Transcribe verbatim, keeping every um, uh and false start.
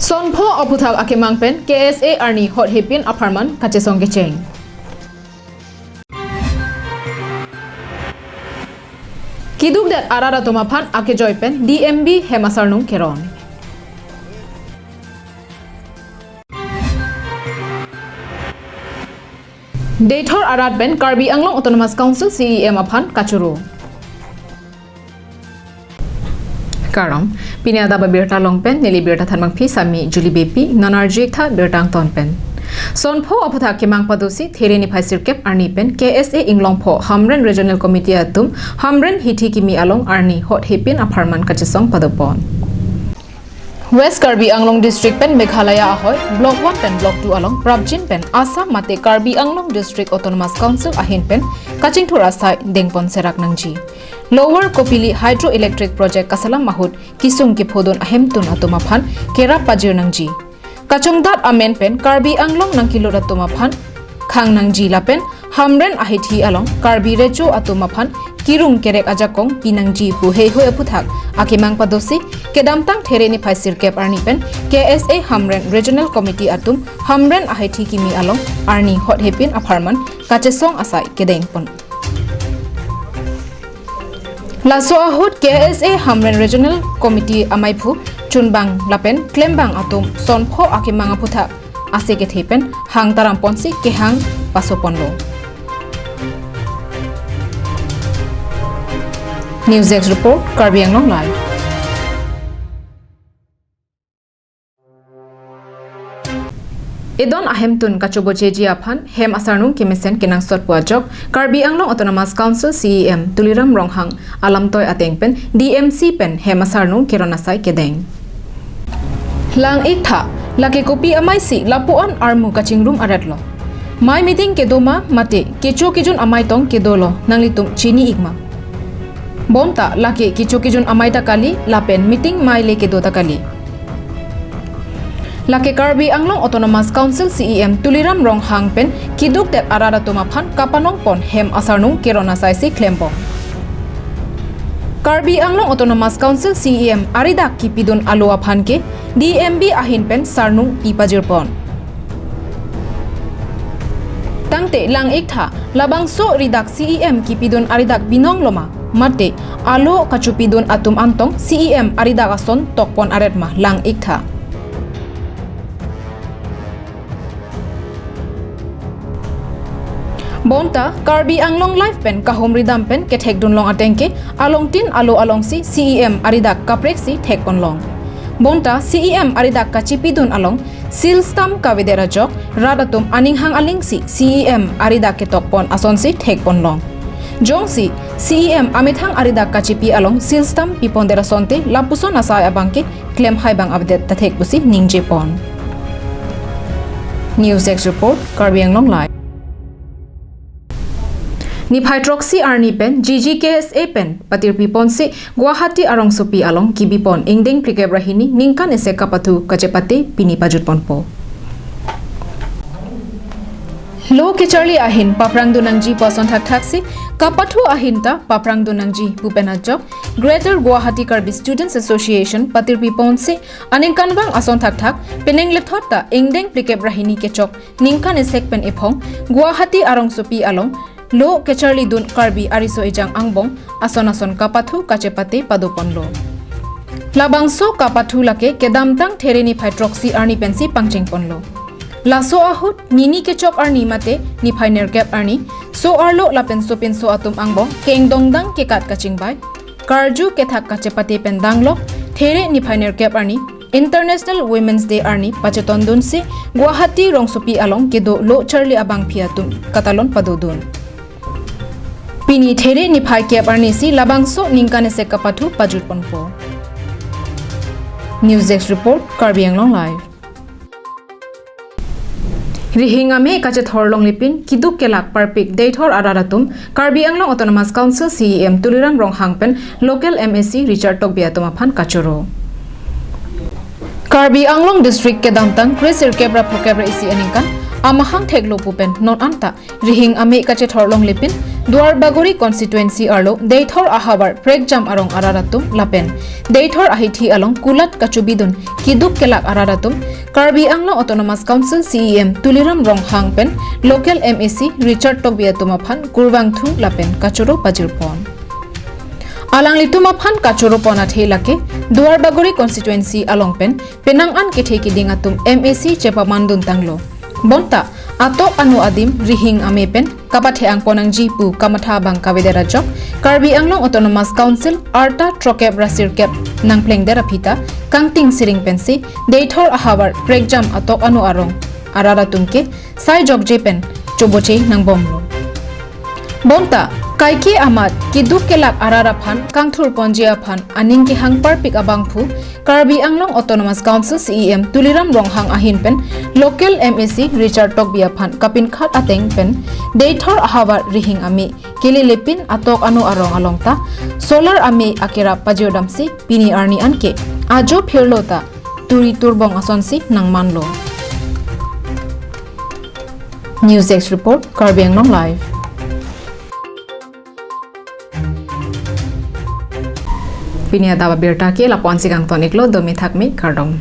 Sonpho aphuthak akemang pen K S A arni hot hepin apharman kachesong kecheng. Kidukdet arat atum aphan akejoi pen D M B hem asarnung keron. Deithor arat pen Karbi Anglong Autonomous Council C E M aphan kachoro. Kardom, pini adap abirta along pen neli birta thanbangpi Sami Julie Beypi, non arju-ik tha birta angton pen. Sonpho aphuthak kemang padosi There niphai sirkep arni pen K S A Inglongpho Hamren Regional Committee atum Hamren hithi kimi along arni hot hepin apharman kachesong padopon. West Karbi Anglong District pen Meghalaya ahoi Block one pen Block two along prapjin pen Assam mate Karbi Anglong District Autonomous Council ahin pen kachingthur asai dengpon serak nangji. Lower Kopili Hydroelectric Project kaselam ahut kisung kephodun ahemtun atum aphan kerap pajir nangji. Kachongdat amen pen Karbi Anglong nangkilut atum aphan khang nangji lapen Hamren ahithi along Karbi Recho atum aphan kirung kerek ajakong pinangji pu heihoi aphuthak akemang padosi kedamtang There niphai sirkep arni pen K S A Hamren Regional Committee atum Hamren ahithi kimi along arni hot hepin apharman kachesong asai kedengpon. Laso ahut K S A Hamren Regional Committee amaiphu chunbang lapen klembang atum sonpho akemang aphuthak ase kethe pen hang taramponsi kehang pasoponlo. News Desk Report, Karbi Anglong Live. Edon ahemtun kachobocheji aphan hem asarnung kemesen kenangsot pu ajok Karbi Anglong Autonomous Council C E M Tuliram Ronghang alamtoi ateng pen D M C pen hem asarnung keron asai kedeng. Lang-ik tha, lake kopi amei si lapu-an armu kachingrum aret lo. Mei meeting kedo ma mate kecho kejun amei tong kedo lo nanglitum chini-ik ma. Bonta lake kecho kejun amei ta kali lapen meeting mei le kedo ta kali. Lake Karbi Anglong Autonomous Council C E M Tuliram Ronghang pen kidukdet arat atum aphan kapanongpon hem asarnung keron asai si klembom. Karbi Anglong Autonomous Council C E M aridak kipidun alo aphan ke D M B ahin pen sarnung pi pajirpon. Tangte lang-ik tha, labangso ridak C E M kipidun aridak binong lo ma mate alo kachopidun atum antong C E M aridak ason tokpon aret ma lang-ik tha. Bonta Karbi Anglong Live pen kahumri dam pen kethekdun long ateng ke alongtin alo alongsi C E M aridak kaprek si thekpon long. Bonta C E M aridak kachipidun along seal stamp kavedet ajok rat atum aning hang aling si C E M aridak ketokpon asonsi thekpon long. Jongsi C E M amethang aridak kachipi along seal stamp pipondet asonte lapuson asai abang ke klemhai bang avedet ta thek pusi ningjepon. News Desk Report, Karbi Anglong Live. Niphai throksi arni pen G G K S A pen patirpiponsi Guwahati arongsopi along kibipon ingdeng phlikep ra hini ningkan isi kapathu kachepate pini pajutponpo. Lo kecharli ahin paprangdun nangji pu ason thakthaksi kapathu ahin ta paprangdun nangji pu pen ajok Greater Guwahati Karbi Students Association patirpiponsi aningkanvang ason thakthak penang lethot ta ingdeng phlikep ra hini kechok ningkan isek pen iphong Guwahati arongsopi along lo kecharlidun Karbi ariso ejang angbong ason ason kapathu kachepate padoponlo. Labangso kapathu lake kedamtang There niphai throksi arni pensi pangchengponlo. Laso ahut nini kechok arni mate niphai nerkep arni so-arlo lapen sopinso atum angbong kengdongdang kekat kachingbai karju kethak kachepate pen danglok There niphai nerkep arni International Women's Day arni pachetondunsi Guwahati rongsopi along kedo lo charli abangpi atum katalon padodun. Pini There niphai kep arnisi labangso ningkan isek kapathu pajutponpo. News Desk Report, Karbi Anglong Live. Rihing amei kachethor longlipin kiduk kelak parpik Deithor arat atum Karbi Anglong Autonomous Council C E M Tuliram Ronghang pen local M A C Richard Tokbi atum aphan kachoro. Karbi Anglong District kedamtang kresirkep ra phokep ra isi aningkan amahang theklo pu pen non anta rihing ame kachethor longle pin Duarbagori constituency arlo Deithor ahavar prekjam arong arat atum lapen Deithor ahithi along kulat kachobidun keduk kelak arat atum Karbi Anglong Autonomous Council C E M Tuliram Ronghang pen local M A C Richard Tokbi atum aphan kurvangthu lapen kachoro pajirpon. Alanglitum aphan kachoro pon athe lake Duarbagori constituency along pen penang an kethe keding atum M A C chepamandun tanglo. Bonta atok anu adim rihing ame pen kapathe-ang pon nangji pu kamatha abang kavedet ajok Karbi Anglong Autonomous Council arta throkep ra sirkep nangplengdet aphi ta kangting siring pensi Deithor ahavar prekjam atok anu arong arat atum ke sai jokje pen choboche nangbomlo. Bonta kaike amat keduk kelak arat aphan kangthur ponji aphan aning kehang parpik abangphu Karbi Anglong Autonomous Council C E M Tuliram Ronghang ahin pen local M A C Richard Tokbi aphan kapinkhat ateng pen Deithor ahavar rihing ame kelele pin atok anu arong along ta solar ame akerap pajirdamsi pini arni anke ajo phirlo ta turi turbong asonsi nangmanlo. News Desk Report, Karbi Anglong Live. Pini adap abirta ke lapu-ansi kangton-iklo, domi thakmi, kardom.